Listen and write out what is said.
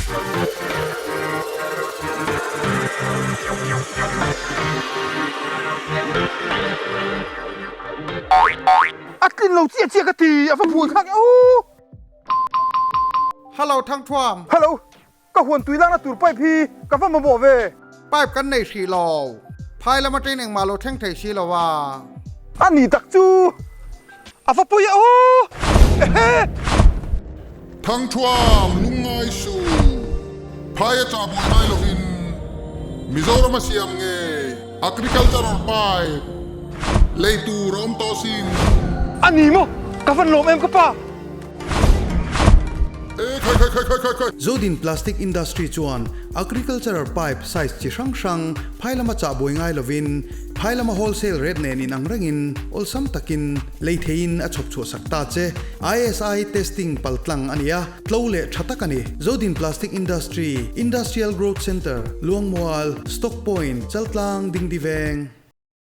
A tlin lo chiah chiah ka ti, a va buai thlak e aw. Hello Thangthuam. Hello, Ka huan tui lakna tur pipe hi ka va mamawh ve. Pipe kan nei hrih lo. Phai lama train engmah lo thleng thei si lo a. A ni tak chu a va pawi a aw. Ehe. Thangthuam lungngai su. Phai a chah buai ngai lovin Mizoram a siam nge Agricultural pipe lei tur a awm tawh sin. A ni maw? Ka van lawm em ka pa. Zodin Plastic Industry chuan agricultural pipe size chi hrang hrang phai lama chah buai ngai lovin phai lama wholesale rate nen in ang rengin awlsam takin lei theiin a chhawp chhuah sak ta che. ISI testing paltlang a ni a, tlo leh tha tak a ni. Zodin Plastic Industry, Industrial Growth Centre, Luangmual, Stock Point, Chaltlang, Dingdi Veng.